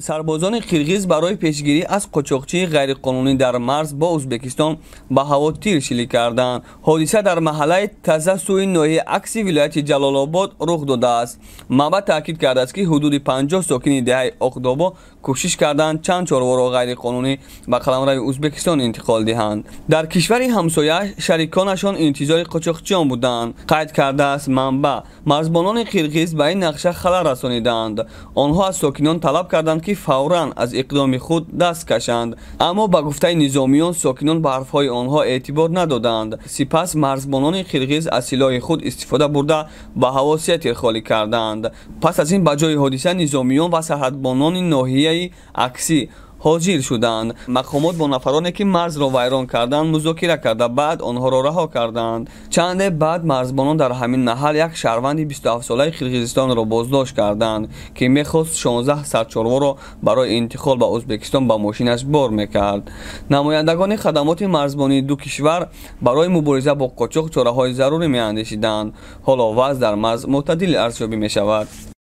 Сарбозони қирғиз барои пешгирӣ аз қочоқчии ғайриқонунӣ дар марз бо Ӯзбекистон ба ҳаво тир шилик карданд. Ҳодиса дар маҳаллаи Тазасӯи ноҳияи Акси вилояти Ҷалолобод рух додааст. Манбаъ таъкид кардааст, ки ҳудуди 50 сокини деҳаи Оқдобо кӯшиш карданд чанд чорворо ғайриқонунӣ ба қаламрави Ӯзбекистон интиқол диҳанд. Дар кишвари ҳамсоя шариконашон интизори қочоқчиён буданд, қайд кардааст манбаъ. Марзбонони қирғиз ба ин нақша халал расониданд. Онҳо аз сокинон талаб карданд, ки фавран аз иқдоми худ даст кашанд, аммо ба гуфтаи низомиён сокинон ба ҳарфҳои онҳо эътибор надоданд. Сипас марзбонони қирғиз аз силоҳи худ истифода бурда ба ҳаво се тир холӣ карданд. Пас аз ин ба ҷои ҳодиса низомиён ва сарҳадбонони ноҳияи Аксӣ ҳозир шуданд. Мақомот бо нафароне, ки марзро вайрон карданд, музокира карда, баъд онҳоро раҳо карданд. Чанде баъд марзбонон дар ҳамин маҳал як шаҳрванди 27-солаи Қирғизистонро боздошт карданд, ки мехост 16 сарчорворо барои интиқол ба Ӯзбекистон ба мошинаш бор мекард. Намояндагони хадамоти марзбонии ду кишвар барои мубориза бо қочоқ чораҳои зарурӣ меандешиданд. Ҳоло вазъ дар марз мӯътадил арзёбӣ мешавад.